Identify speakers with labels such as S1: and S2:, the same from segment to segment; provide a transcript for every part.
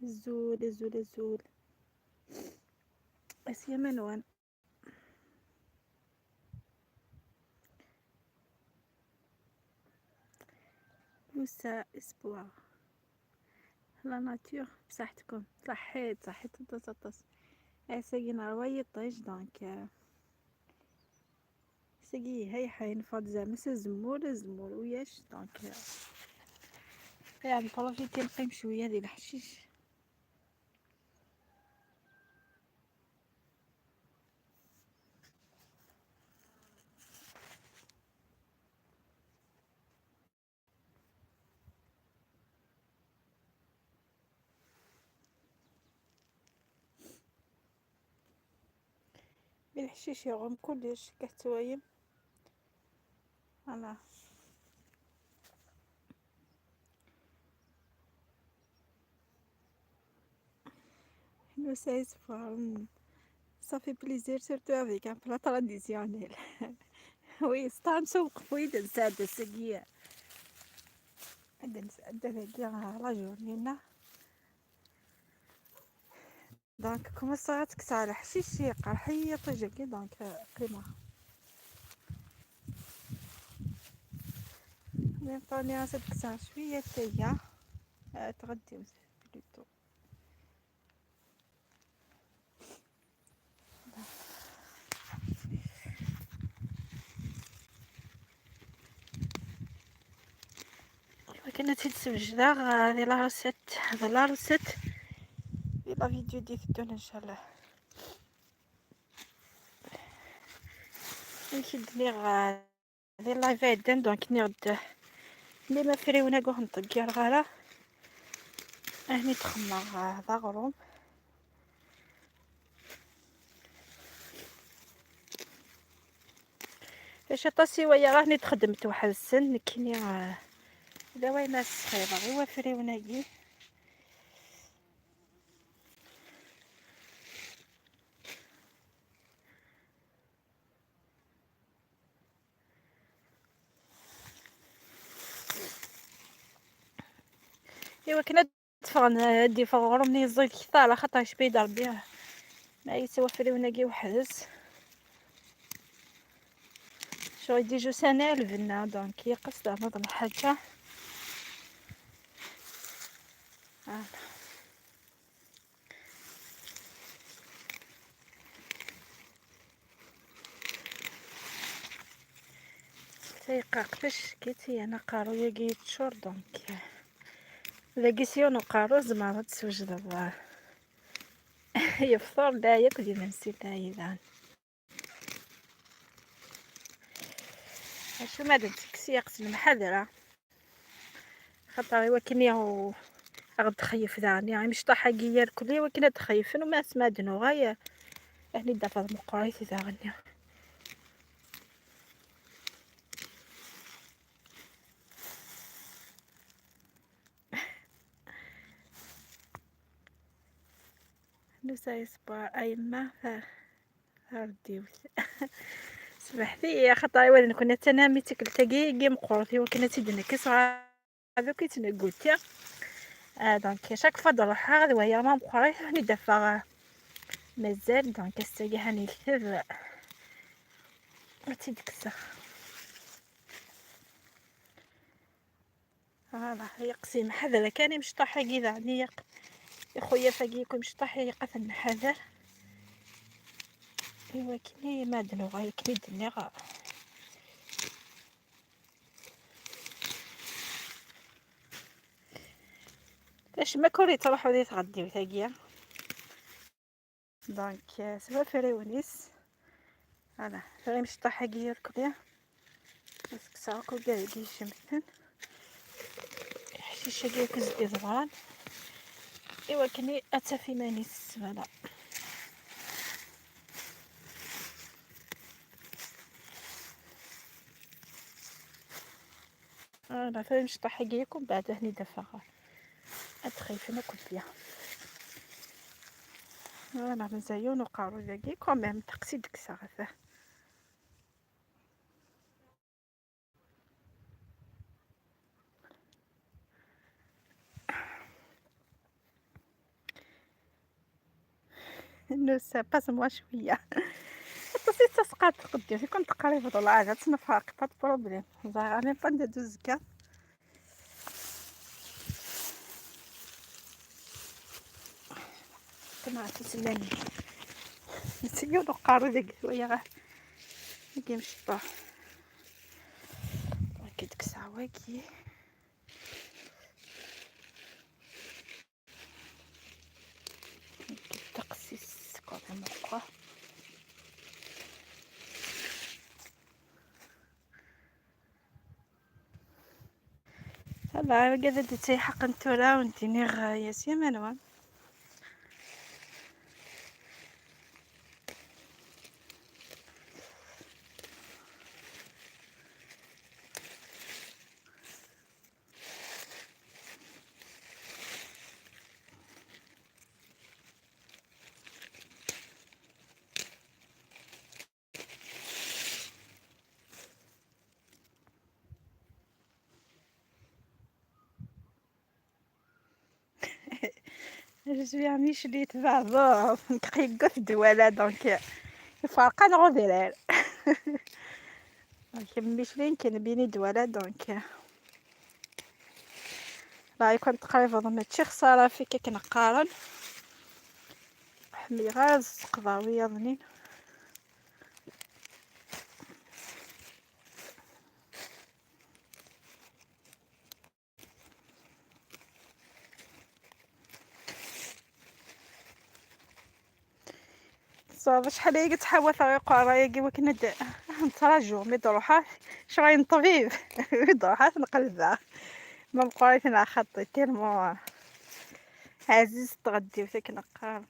S1: الزول الزول الزول اسيا منوان موسى اسبوع لا ناتور بصحتكم. صحيت صحيت تص اساكي نروي طيش دونك ساكي هاي حين فاض زعما زمور زمور وياش دونك يعني بروفيتي نقيم شوية ديال الحشيش. بالحشيش يغم كلش كتوايم فوالا. Ça fait plaisir surtout avec un plat traditionnel. Oui, ستانسو وقفويد نساد السقية عندنا لا جورنينا دونك كما صارت كسالة حشيش قرحية طيجاكي دونك قيمة ميم طوني راسك كسا شوية تاهي تغديو بلوتو. كنا تتسجدا غادي لا روسيت هذا لا روسيت في لا فيديو ديك الدون ان شاء الله. كيدني غادي لايف عندنا دونك نغد لي ما فريونا كوه نطقير غالا اهني تخمر هذا غروم اش طاسي ويا راه تخدمت واحد السن كني لا وين الصخيبه غير وفريوناكي ايوا كنا تفغن دي فغرمني الزيت كثر على خاطر شبيد ربي ما يسوى فريوناكي وحدس شو يدي جو سنة الفنا دونك يقصد نظن الحاجة. تيقا قفش كيتي انا قارو ياكي تشور دونك ذاكي سيونو قارو زعما تسوجد الله يفطر لا ياكل ديما نسيت اذا شو ما درت كسياقت المحاضرة خاطر ايوا كني غد تخيف ذاني يعني مش طاحة كيا الكلية ولكن تخيفن وما سما دنو غاية هني دافع مقريتي ذا غني نوسا يصبر ايما رديوت سمحتي خاطر ايوا كنا تنامي تاكل كي مقرتي وكنا تيدنا كسرة هذوك كيتنقولتي دونك شاك فوا نروح غادي وهي ما مقريت هاني دافع مازال دونك استاكي هاني كتب تيدكسا فوالا يقسم حذر كان مشطح كذا يعني يا خويا فاكيكم مشطح يقث حذر ايوا كني ما دنو غاي كني دني غا باش ما كوري تروحو دي تغديو تاكيا دونك سوا فريونيس فوالا غير مشطح كي ركبيا اسكساكو كاع كي شمتن حشيشه كي كزدي زغران ايوا كني اتافي مانيس فوالا فوالا فين مشطح كيكم بعد هني دفع اتخيف ناكل فيها فوالا مزيون وقارو ذاكي كوميم تقسي ديك الساعة. نوسا باس موا شوية. تصير تسقط تقدر كنت قريبة العادة تنفرق با بروبليم زعما با ندوز كا. كما تسلاني نسيو نقارو ديك شوية غا كيمشطو ديك الساعة واكي تقسيس كوميم كوا. هلا قاعدة تيحق نتورا ونتيني غاية سيمانوان. Je suis un Michelit بعض نقيقو في الدوالة donc الفرقة نغوديرال donc ميشلين كان بيني دوالة donc راه يكون تقريبا ماشي خسارة فيك كنقارن حمي غاز قضاوية ظنين. صافي شحال هي تحاول قرايه كي وكنا نتراجعو مي دروحا شغاين طبيب مي دروحا نقلبها ما بقيت انا خطي تيرمو عزيز تغدي وتاك نقار.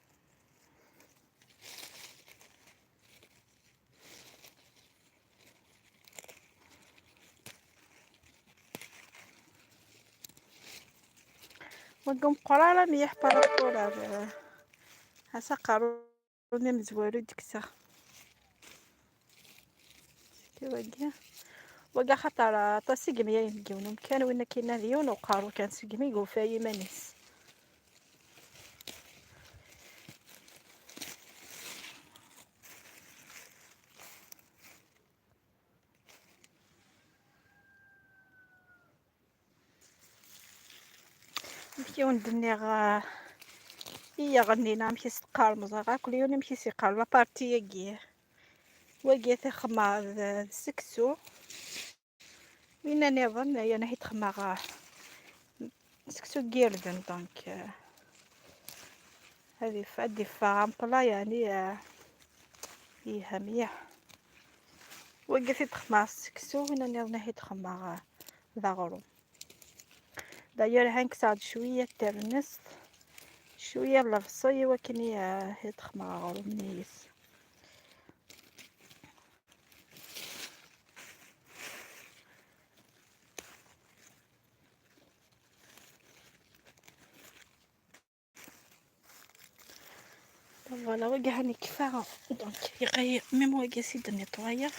S1: وقوم قرارة ميح بارابولا هسا قارو مزوالو ديك الساعة كي وكا خاطر طاسيكميا يمكن كان وين كاين ديون وقارو كان سيكمي يقول مانيس. نمشيو ندني غا هي غنينا نمشي سقار مزغا كل يوم نمشي سيقار لا بارتي كي وكي تخمع السكسو وين نظن يا نهي تخمع سكسو كيردن دونك هذه فادي فامبلا يعني فيها ميح وكي تخمع السكسو وين نظن هي تخمع ذا داير هانك ساعد شوية ترنست شوية لفصي وكني يتخمع غرميس. voilà وكاع هاني كفا donc يقي même وكا سيد nettoyer.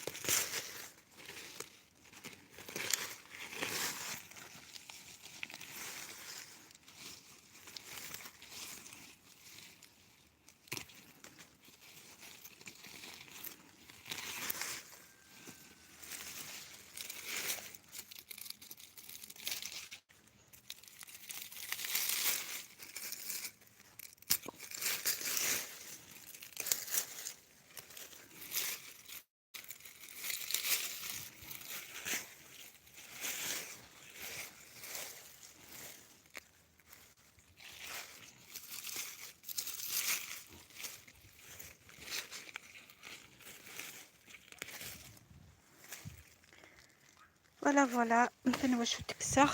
S1: voilà voilà مثلا واش تكسر.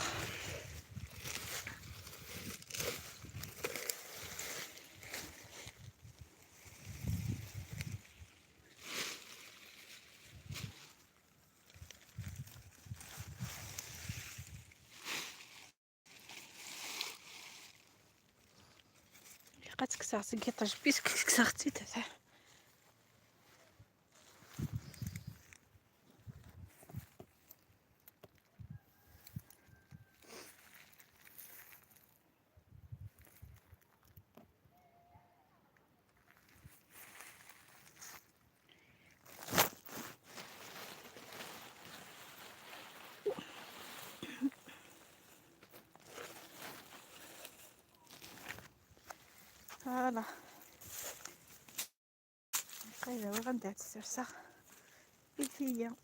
S1: بقات كسرت كيطج بيسك كسرتي تاع voilà قايله وغندات السرسه فيا.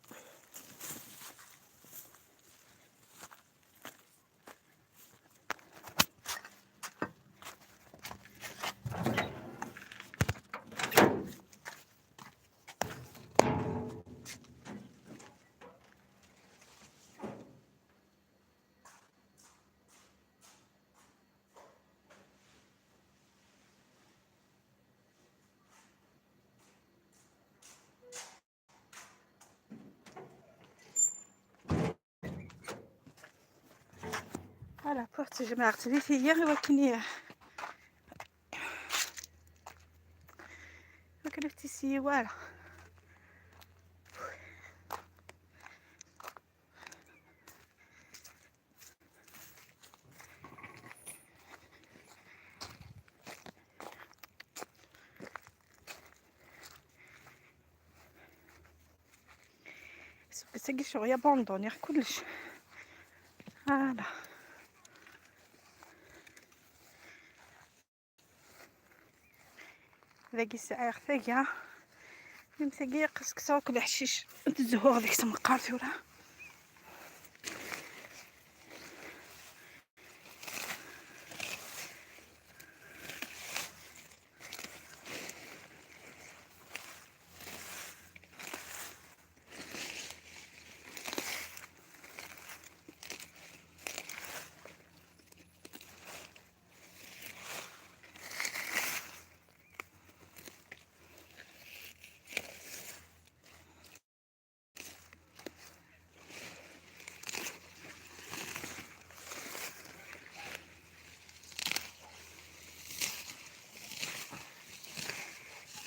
S1: voilà porte جماعة لي فيا ولكن ما تيسي والو. سكي شغل abandonné كلش. voilà ذاك الساعة ثاقية نمثاقية قسكسو كل حشيش تزهور ذيك تمقار ثورة.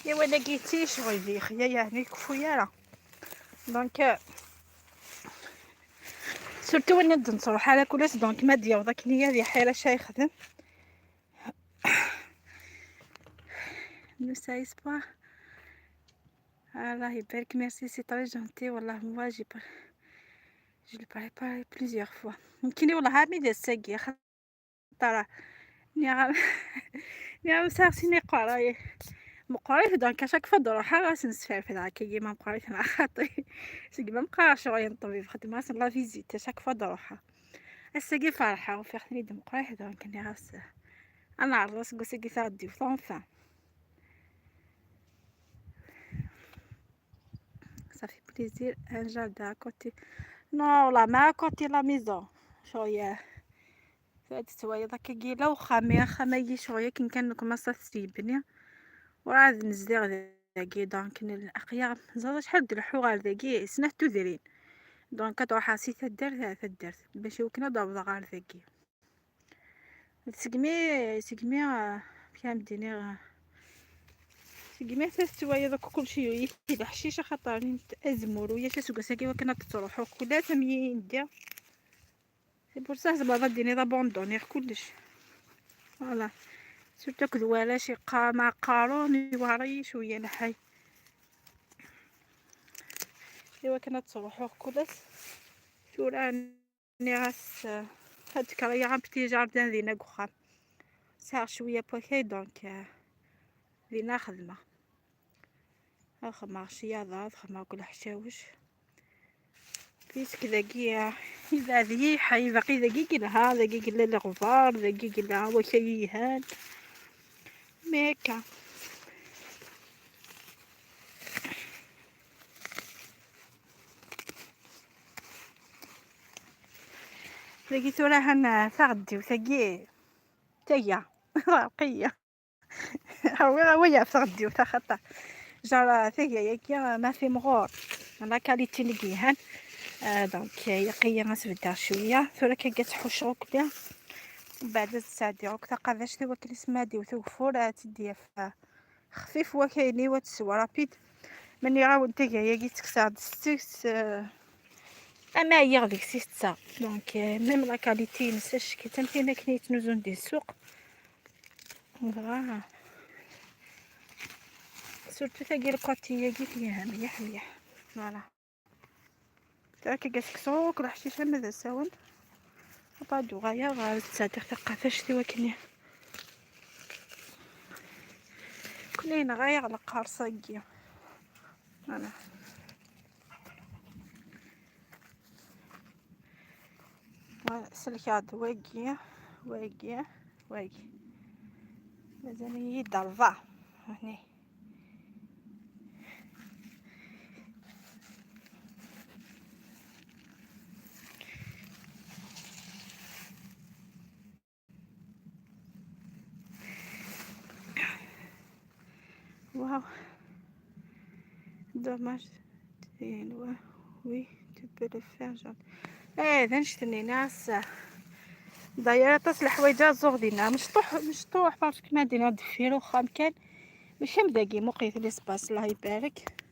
S1: يا ولا لقيتي شغل يا يعني كفويا donc surtout وين نروح على كلاس donc ما ديال داك نيا ديال حيره شاي خدم نو سا الله يبارك. merci c'est très gentil والله moi j'ai je le prépare plusieurs fois يمكن والله هامي ديال الساقية خاطر ني ني ساغسيني قراي مقريت donc à chaque fois نروح غاس نسفر هكا كيما مقريت مع خاطري سيك ما مقراش شغل الطبيب خدمة la visite à chaque fois نروح الساقي فرحة وفي خدمي مقريت donc ني غاس انا عرس قوسي غادي enfin ça fait plaisir un jardin à côté non والله ما côté la maison شوية فهاد السوايع داك كيلا وخامي خامي شوية كي كان كما تسيبني وراه نزدي ذاكي donc الأقيا زاد شحال دلحو غير ذاكي سنة تدرين donc كتروح سي تدار تدار باش يمكن ضرب غير ذاكي سكمي سكمي كام ديني سكمي تستوى دوك كلشي الحشيشه خاطر ازمر ويا شي سوق ساكي وكنا تروحو كلها تميين دير c'est pour ça زعما ديني d'abandonner كلش. voilà surtout كدوالا شي مع قارون يواري شوية نحي ايوا كنا تروحو كلش ثوراني غاس هاد كرايا un petit jardin دينا كوخام ساعة شوية بوكي donc دينا خدمة خدمة شياضة خدمة كل حشاوش puisque ذاكي إذا ذي حي باقي ذاكي كلها ذاكي كلا الغبار ذاكي كلها وشيهان ميكا ذاكي ثورا هنا ثغدي وثاقي تايا رقية ويا ثغدي وثخطا جرى ثاقيا ياكيا ما في مغور la qualité لقيهان donc يقيا غنسبدا شوية ثورا كي كتحوش كلها ومن بعد تساعدي تقافاش ثوا كريسمادي وثوفور تدي خفيف وكايني وتسوى rapide مني غاون تاقيا كي تكساد ستيكس اما هي غاديك سيستة donc même la qualité نساش كي تمثينا كنيت نوزون دي السوق بغا surtout تاقي ال côté كي فيها مليح مليح. voilà تا كي كتكسو كل حشيشه ماذا ساون بعد غايا غا تساعد ثقافة شتي وكني. كلين غاية على قارصاكي. أنا سلكات واقي واقي واقي مازال يضربة هني. واو dommage oui tu peux le faire genre ايه ذا ناس دايره تصلح الحوايج زوغ مشطوح مشطوح parce que ما دينا دفير وخا كان ماشي مداكي مقيت l'espace الله يبارك.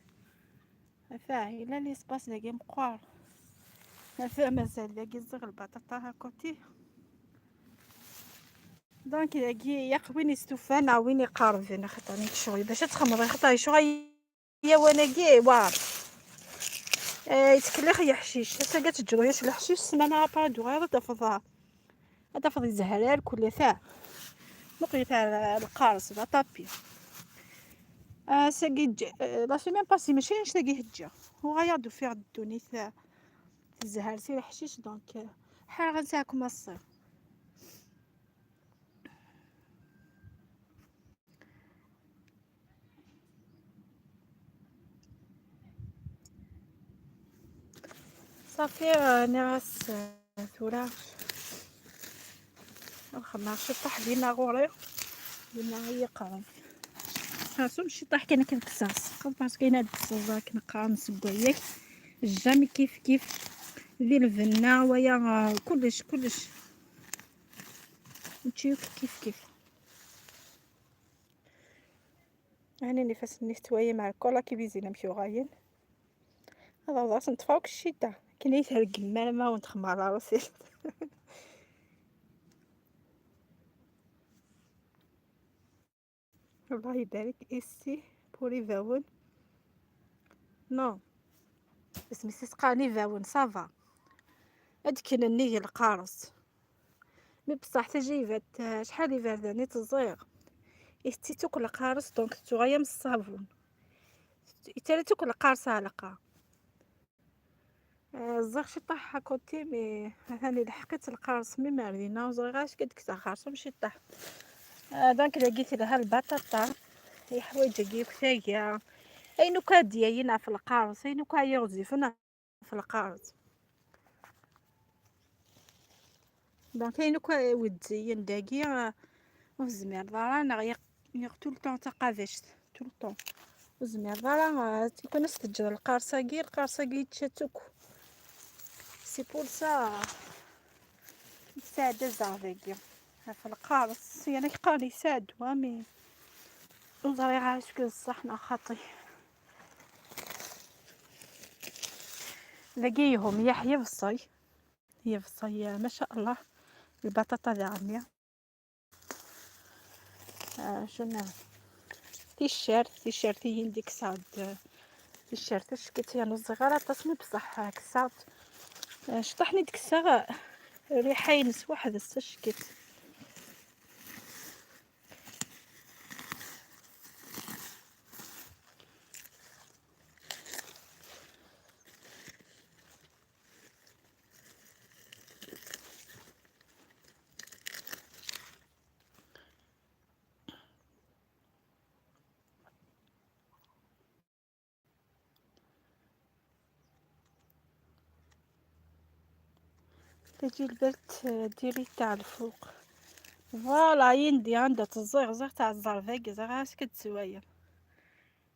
S1: فا الا l'espace داكي مقوار. فا مازال داكي زغ البطاطا côté. donc داكي ياك وين يستوفانا وين يقاربنا خاطر شغل باش تخمر خاطر شغل يا وانا كي وار يتكلخ يا حشيش تا تجرو ياش الحشيش السمانه بادو غير تفضها تفض الزهرال كل ثا مقي تاع القارص طابي ساقي la semaine passée ماشي نشتاقي هجا وغايا فيها الدوني الزهر سير الحشيش. donc حال غنساكم الصيف. صافي نغاس ثورة خمار شطح دينا غوري دينا هي قرن خاصو مشي طاح كان كنقصاص parce que كاين هاد الصوزا كنقرا نسبوياك jamais كيف كيف ذي الفنا ويا كلش كلش نمشيو كيف كيف. يعني نفس نفتوية مع الكولا كي بيزينا نمشيو غاين هذا وضع نطفاوك الشتا كاين يتهرق الماء ما ونتخمر راسي. الله يبارك. ici pour يفاون non اسمي سيسقاني فاون ça va هاد كاين القارص mais بصح تجيبات شحال يفرداني تزيغ يستي تاكل القارص. donc تغيم الصابون يتالي تاكل القارص علقه الزغ شي طاح côté mais هاني لحقت القارص mais ماردينا وزغاش كدك قارص مشي طاح. donc لقيت لها البطاطا هي حوايج كيف اينو كاديا في القارص اينو كايغزفنا في القارص. donc اينو ودزيين داكي وزمير ضرا يغ tout le temps تقافشت tout le temps وزمير ضرا تكون تجر القارصاكي القارصاكي تشاتوك c'est pour ça ساعد الزغ في القارص يعني قال يساعد mais وزري عايش الصح خاطي لقيهم يحيى في الصي هي في الصي ما شاء الله. البطاطا ذا شنو تيشيرت هي ديك ساعد تيشيرت شكيت يا الصغيرة تصمي بصح كسات شطحني ديك الساعة ريحه ينس واحد السشكيت. تجي البرت ديري تاع الفوق voilà يندي عندها تزيغ زيغ تاع الزرفاك زيغ اش كتسوايا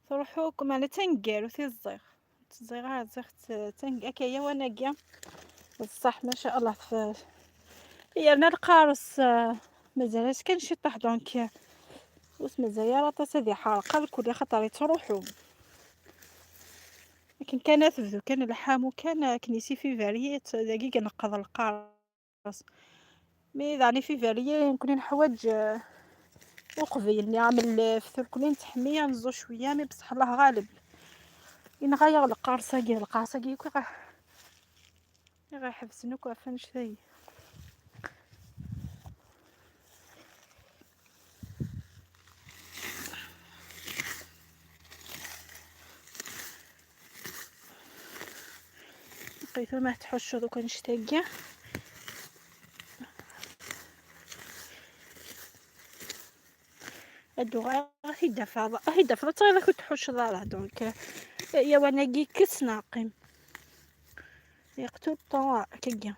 S1: تروحوكم انا تنقالو تي الزيغ تزيغ زيغ تنق هكايا وانا كاع بصح ما شاء الله. هي انا القارص مازال كان شي طاح donc واش مازال راه هذه حارقه الكل خاطر تروحو. لكن كان ثبتو كان الحامو كان كنيسي في فاريات دقيقة نقض القارص mais يعني في فارية يمكن نحوج وقبيل نعمل في كلين تحمية نزو شوية mais بصح الله غالب ينغير القارصاكي القارصاكي كي غيحبسنو كيفاش ثاي. قيثو ما تحشو دوك نشتاقيا. أدو غير هيدا فضا غير كنت تحش ضارة دونك يا وانا كي كس ناقم يقتل طوا كيا.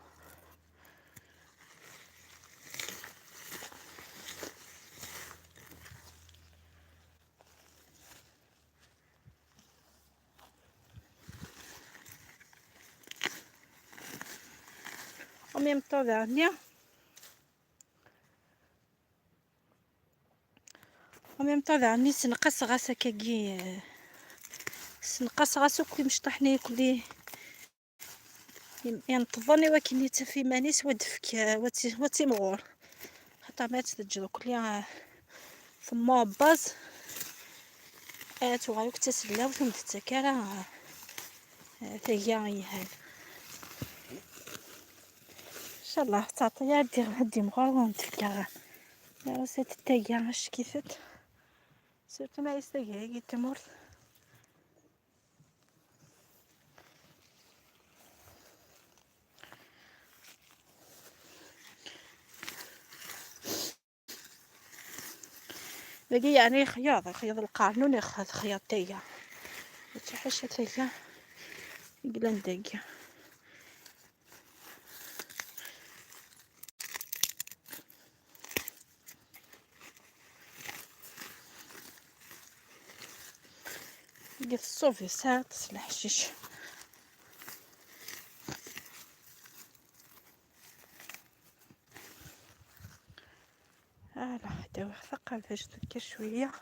S1: En même temps dernier. En même temps dernier سنقص غاسا كاكي سنقص غاسو كي مشطحني كلي ينطظني وكني تفي مانيس ودفك وتيمغور خاطر ما تسجلو كلي ثم باز اتو غير تسلاو ثم تتكارا تاهي يهان ان شاء الله تعطيها دير هدي مغور ونتفكر يا سيت تاهي اش كيفت سيرتو ما يستاهي تمور. باقي يعني خياط خياط القانون يخذ خياط تايا ماشي حاجة تايا يقلان داكيا. قلت الصوفي ساعة تصلح الشيش. لا داو ثقل فاش تذكر شوية.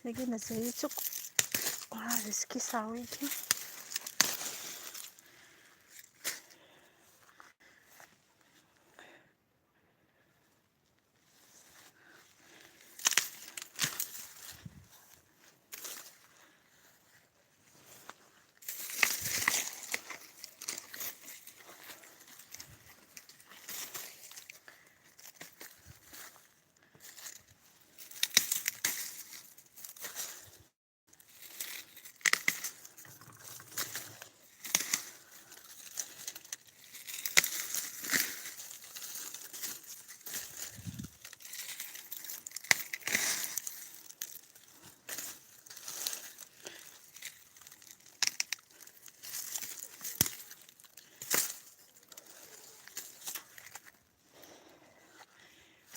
S1: لقينا زيتك وهذا سكي ساويكي.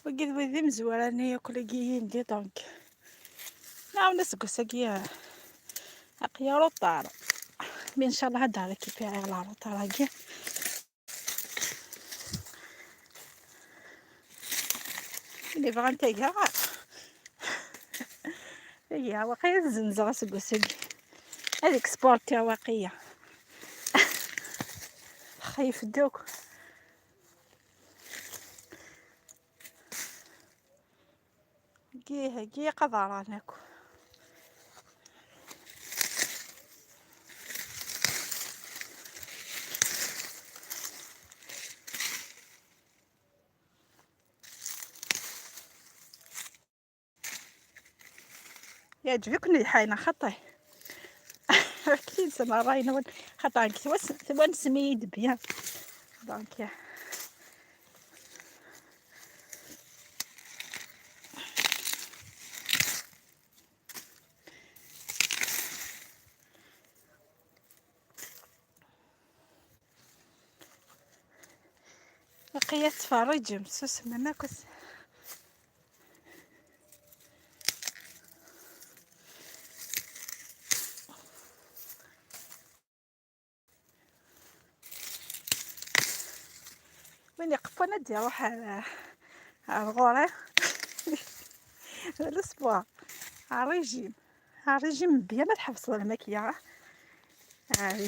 S1: وقد وذي مزوراني كل جيين دي دونك نعاون نسقساكي أقيا روطار مي إن شاء الله هاد كيفي على روطار هاكي اللي بغا نتايا هي واقيا الزنزغة سقساكي هذيك سبورتي واقية خايف دوك. كي كي قدرانكو يعجبكني حاينه خطي اكيد سما راينا خطا ثوان سميد بيان دونك بقية تفرج مسوس ما كنت وين يقفونا دي روح على الغوري الأسبوع الريجيم الريجيم بيا ما تحبس الماكية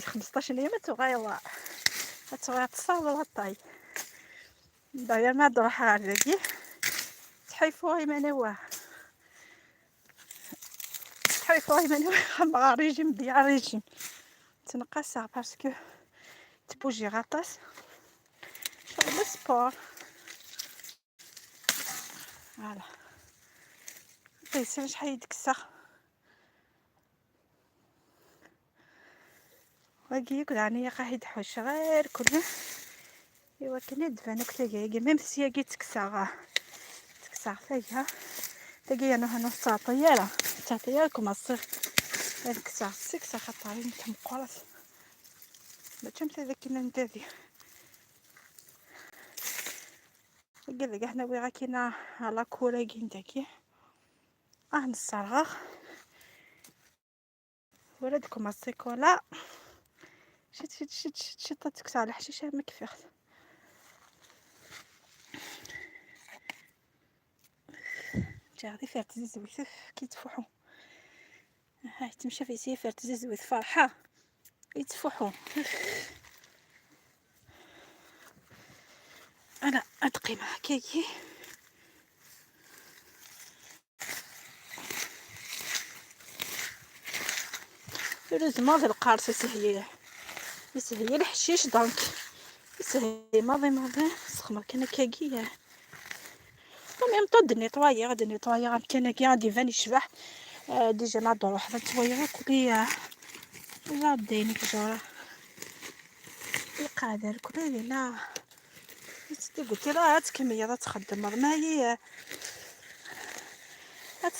S1: 15 يوم تغير تغير تصاور الطاي داير ما تروح على تحيفو غير تحيفو غير مع ريجيم ديال ريجيم تنقص parce que تبوجي غطاس شغل sport voilà طيب شحال يتكسر واكي كل قاعد حوش غير كله ايوا كنا دفانا كتاكي même سياكي تكسر تكسر تاكا تاكي انا هنا تعطيالا تعطيالكم الصيغ تكسر سكسة خطرين تمقرات ما تمت هذاك كنا ندادي قال حنا وي كاينه لا كولا كاين داكي نصرغ ولادكم السيكولا شت شت شت شت شت تكسر على الحشيشه ما كفيخت جا غادي فيها تزيزويت كيتفوحو هاي تمشى في سيفر تزيزويت فرحه يتفوحو. انا ادقي مع كيكي heureusement القارص يسهي يسهي الحشيش donc يسهي ماضي ماضي سخمر كان كاكي même temps د nettoyer غادي nettoyer كان كي غادي يبان يشبح déjà ما دور واحد تويغ كلي جاردين كجورا يقادر كلي لا قلت لها تكمل تخدم ما هي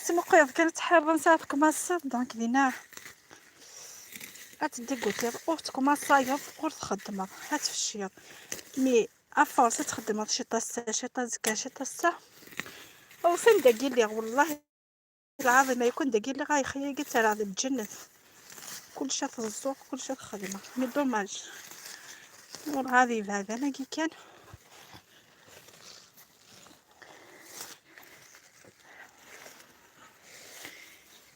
S1: تمقيض كانت حابة نسافك ماسات donc دينا تدي اور تكوماسايض اور تخدم تفشيض mais à force تخدم شي طاسه شي طازكا شي طاسه او فين داكي لي والله العظيم ما يكون داكي لي غايخيا قلت راه الجنة كلشي تزوق كلشي تخدمه mais dommage والغادي هذا انا كي كان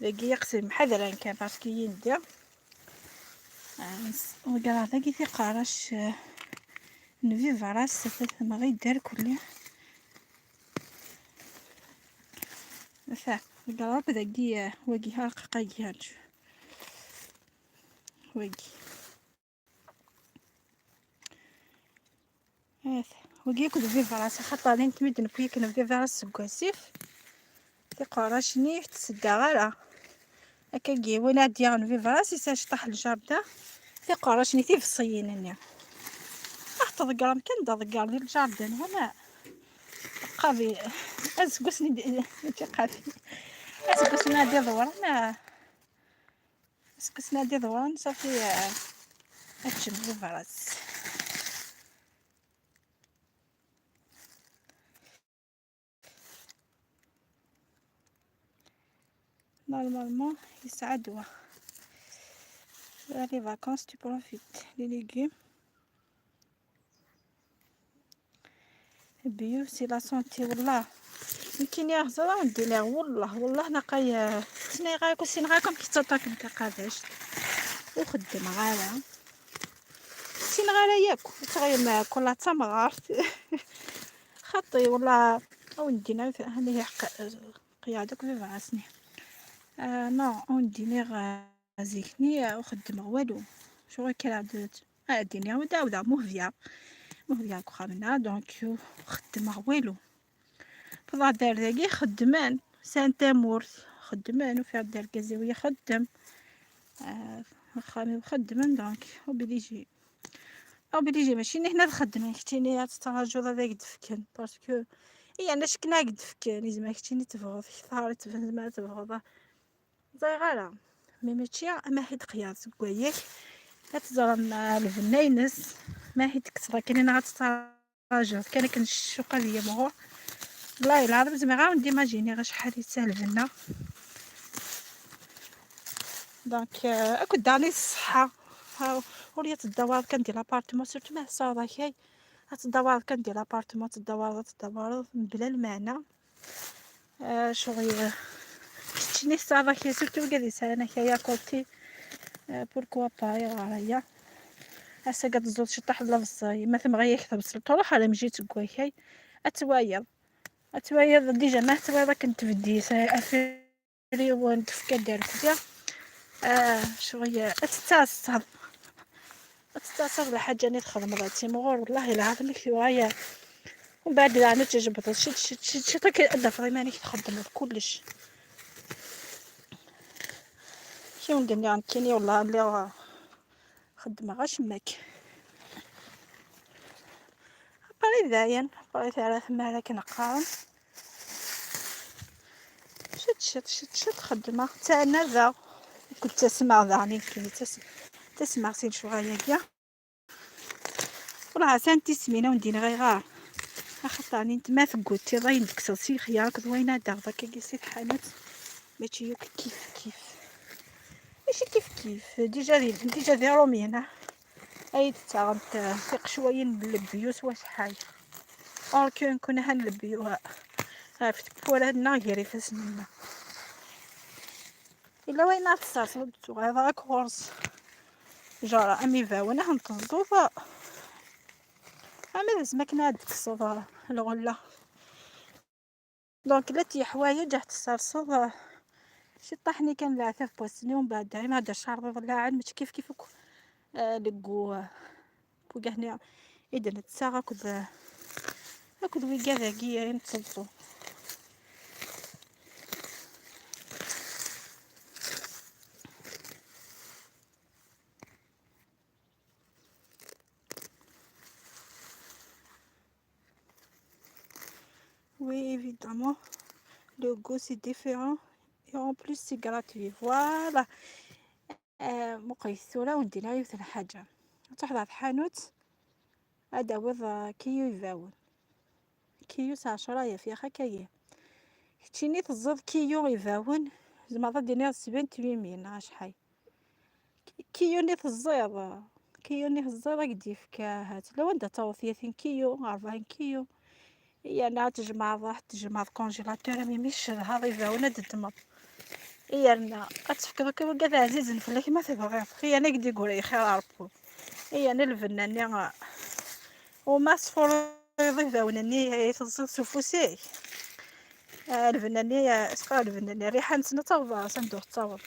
S1: داكي يقسم حذرا كان parce que يندي وقرا داكي ثقارش نفيف راس ما غيدار كلي مثلا قرا داكي واكي هاقاقي هانش واكي وكي كنت في راس خاطر لين تمد نبوي كنا في راس كواسيف تقراشني تسدا غالا هكا كي وين ديال في راسي ساش طاح الجردة تقراشني تي في الصين تذكر كان تذكر ديال الجاردن هنا قافي اسكسني قافي اسكسنا دي دوران اسكسنا دي دوران صافي هادشي في راس normalement يسعدوا les vacances tu profites les légumes bio c'est la santé والله يمكن يا غزالة ندير والله والله نقايا سني غاكو سين غاكم كي تطاك انت قاداش وخدم غالا سين غالا ياك تغير ما كل تمغارت خطي والله او ندينا هاني قيادك في راسني نو ونديني زيكني وخدم والو شغل كلا ديني وداودا مهفيا مهفيا كخامنا donc خدم والو فضا دار ذاكي خدمان سانتامورث خدمان وفي دار كازاوية خدم خامي خدمان donc obligé obligé ماشي هنا تخدم كتيني تتراجو هذاك دفكن parce que هي انا شكنا دفكن زعما كتيني تبغض كثار زعما تبغض زي غالا mais ماشي ما حيت قياس كواياك تزرم الفناينس ما حيت كثر كاين انا غتتراجع كان كنشوق ليا مغور والله العظيم زعما غير نديماجيني غير شحال يسهل بنا donc اكو داني الصحة وليت الدوار كندير l'appartement surtout ما صاوبا كاي تدور كندير l'appartement تدور بلا المعنى. شغل كتشني الصافا كي surtout كاع سانا كيا côté pourquoi pas غايا هسا قد زوج شي طاح لا ما ثم غيا كتب تروح على مجيت كواكاي اتوايض اتوايض déjà ما توايض كنت فدي افري ونتفكا دار كدا شوية اتتعصب اتتعصب لحاجة ني تخدم راتي مغور والله العظيم كي ومن بعد يعني تجبد شي شي شي شي تاك مانيك تخدم كلش كي وندني عند كيني والله اللي خدمة غاش ماك باري داين باري ثلاث مالك نقارن شت شت شت شت خدمة تاعنا ذا كنت تسمع ذا كي تسمع سين شوية كيا والله سانتي سمينة وندينا غير غار خاطر انت ما ثقوتي ضاين تكسر سي خيارك زوينة دار ذاك كي حانوت ماشي كيف كيف ماشي كيف كيف déjà دي رومينا اي تاغنت ثق شوية نلبيو سوا شحال اور كو نكون هنلبيوها عرفت بولا ناغيري فاسننا الا وين تصاص هذا كورس جارة امي فاونا هنطزو اما لازم كنا تكسر الغلة donc لا تي حوايج راح تصرصر شي طاحني كان العثاف بوسني ومن بعد دائما هذا الشهر لا ماشي كيف كيف لقو بوكا إذا نتساغ أكد ويكا ذاكي نتصلصو. Oui, évidemment, le goût c'est différent et en plus c'est gratuit. Voilà. مقيس ولا وندير يوث الحاجة تحضر الحانوت هذا وضع كيو يفاون كيو ساعة 10 في خا كاين كتشيني تزيد كيو يفاون زعما غادي دينير 78 mille شحال كيو ني تزيد كيو ني تزيد راك ديفك هات لو انت تو 30 كيو 40 كيو يعني تجمع راح تجمع في congélateur ميميش هذا يفاون تدمر إيا أتفكر كذا عزيز فلاك ما تبغي هي أنا قد يقول خير عرفو إيا أنا الفنان وما صفر ضيفاونني تزيد سفوسي الفناني اسقا الفناني ريحة نسنا تاوض صندوق تصاور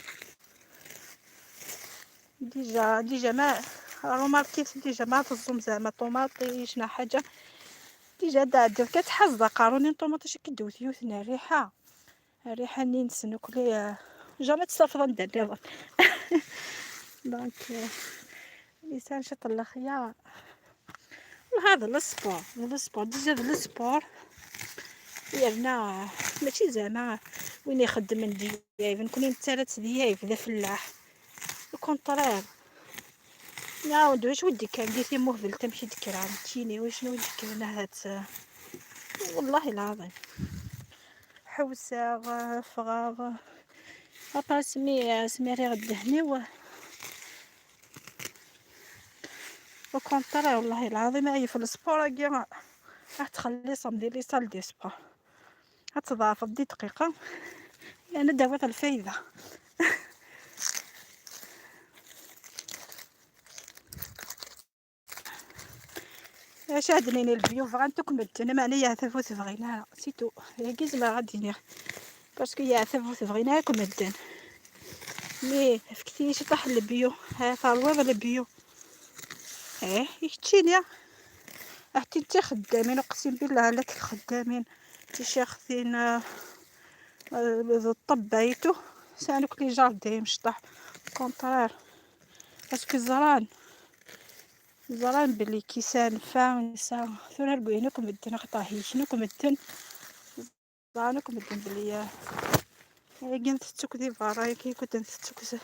S1: déjà ما remarquيت déjà ما تزوم زعما طوماطي شنا حاجة déjà دا كتحز قاروني طوماطيش كدوت يوثنا الريحة الريحة ني نسنو كلي jamais تستفض ندير donc الإنسان شط الخيار وهذا le sport le sport déjà le sport يرنا ماشي زعما وين يخدم نديايف نكون نتالت ديايف ذا فلاح au contraire نعاود واش ودي كان ديتي مهبل تمشي تكرا تيني واش ودي كان هات والله العظيم حوسه فغاغ ابا سمي سمي غير الدهني و au contraire والله العظيم اي في ال sport كاع راح تخلي صمدي les salles de sport تضعف دي دقيقة لان داوات الفايدة. اش عندني ال bio فغانتو كملت انا معني يا ثفو تبغينا c'est tout هي زعما غادي ندير parce que يا ثفو تبغينا كملتن mais فكتيني شي طاح ال bio ها فالوضع ال bio ايه يكتشيني حتى انت خدامين اقسم بالله لك خدامين تيشاخذين الطبايتو سانوك les jardins مشطح contraire parce que زران زران بلي كيسان فا سا ثورا رقوينكم مدن خطا هيشنكم مدن زرانكم مدن بلي كي نتسوك دي فارا كي كنت نتسوك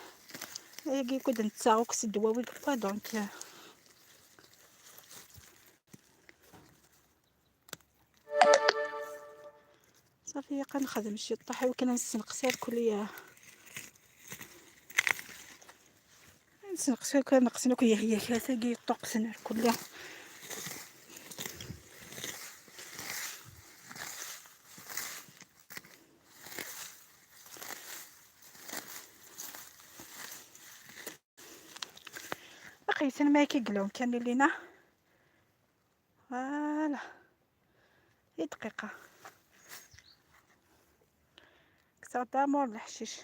S1: كي كنت نتساوك سدواوي با donc صافي كنخدم شي طاحي وكنا نسنقص الكلية نسنقص كنقص هي هي ثلاثة كي طقسنا الكلية. قيسن ما كيقلون كان لينا. voilà دقيقة كسر مور الحشيش.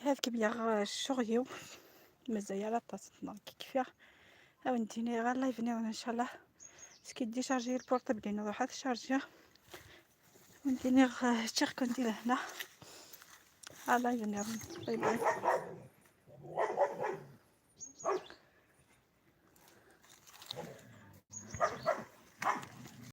S1: هذا كبير الشغيو مزيان لا طاس كيفاه او نديني غير live ان شاء الله سكي décharger ال portable نروح تشارجي ونديني غير كندير هنا live bye bye.